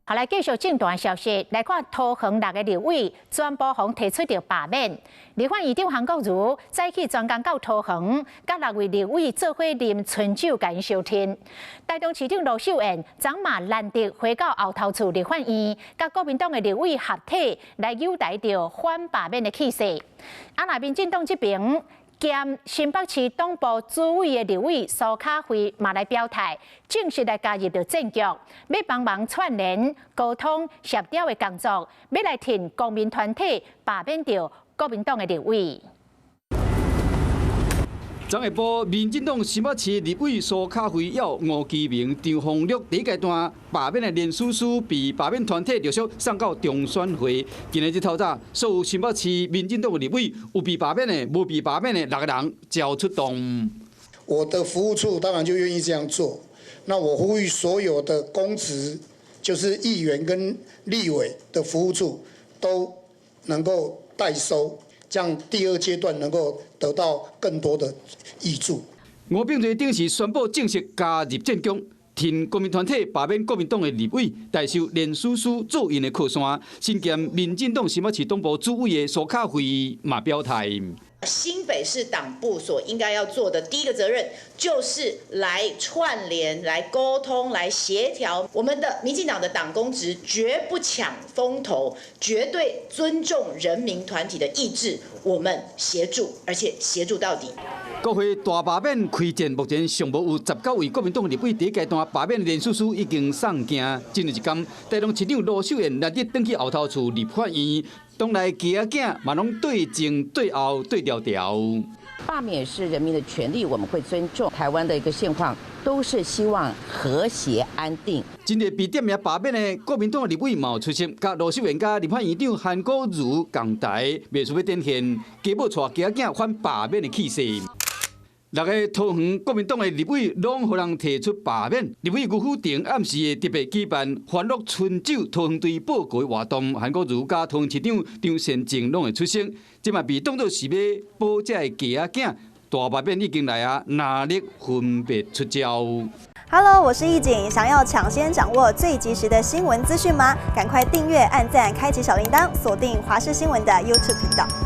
好，來繼續政壇消息，來看桃園六个立委全部予提出著罷免。立法院長韓國瑜早起專工到桃園，佮六位立委做伙啉春酒，共𪜶相挺。台中市長盧秀燕昨嘛難得回到後頭厝立法院，佮國民黨的立委合體來擁戴著反罷免的氣勢。啊，若民進黨這邊，兼新北市黨部主委的立委蘇卡慧嘛來表態，正式來加入著政局，欲幫忙串聯、溝通、協調的工作，欲來挺公民團體罷免著國民黨的立委。昨下晡，民進黨新北市立委蘇卡慧與吳基明、張宏禄第一階段罷免的聯署書被罷免團體陸續送到中選會。今仔日透早，所有新北市民進黨的立委有被罷免的、無被罷免的六個人齊出動。我的服務處當然就願意這樣做。那我呼籲所有的公職，就是議員跟立委的服務處，都能夠代收。這樣第二階段能夠得到更多的挹注。吳秉叡頂時宣布正式加入戰局，挺公民團體罷免國民黨的立委，代受連署書做𪜶的靠山。身兼民進黨新北市黨部主委的蘇卡慧嘛表態。新北市黨部所應該要做的第一個責任，就是來串聯、來溝通、來協調。我們的民進黨的黨公職絕不搶風頭，絕對尊重人民團體的意志，我們協助，而且協助到底。國會大罷免開戰，目前上無有19位國民黨立委第一階段罷免聯署書已經送件。今日一工，台中市長盧秀燕來日轉去後頭厝立法院，黨內其他囝嘛攏對前對後對調調。罷免是人民的權利，我們會尊重。台灣的一個現況，都是希望和諧安定。針對被點名罷免的國民黨立委嘛有出席，佮盧秀燕佮立法院長韓國瑜共台，袂輸欲展現家母帶囝仔反罷免的氣勢。六个桃園國民黨的立委攏予人提出罷免。立委吳虎臣暗時會特別舉辦歡樂春酒桃園隊報告的活動，韓國瑜佮桃園市長張善政攏會出席。這嘛被當作是欲保這个囝仔，大罷免已經來啊，藍綠分別出招。 Hello，我是易景，想要搶先掌握最及時的新聞資訊嗎？趕快訂閱、按讚、開啟小鈴鐺，鎖定華視新聞的 YouTube 頻道。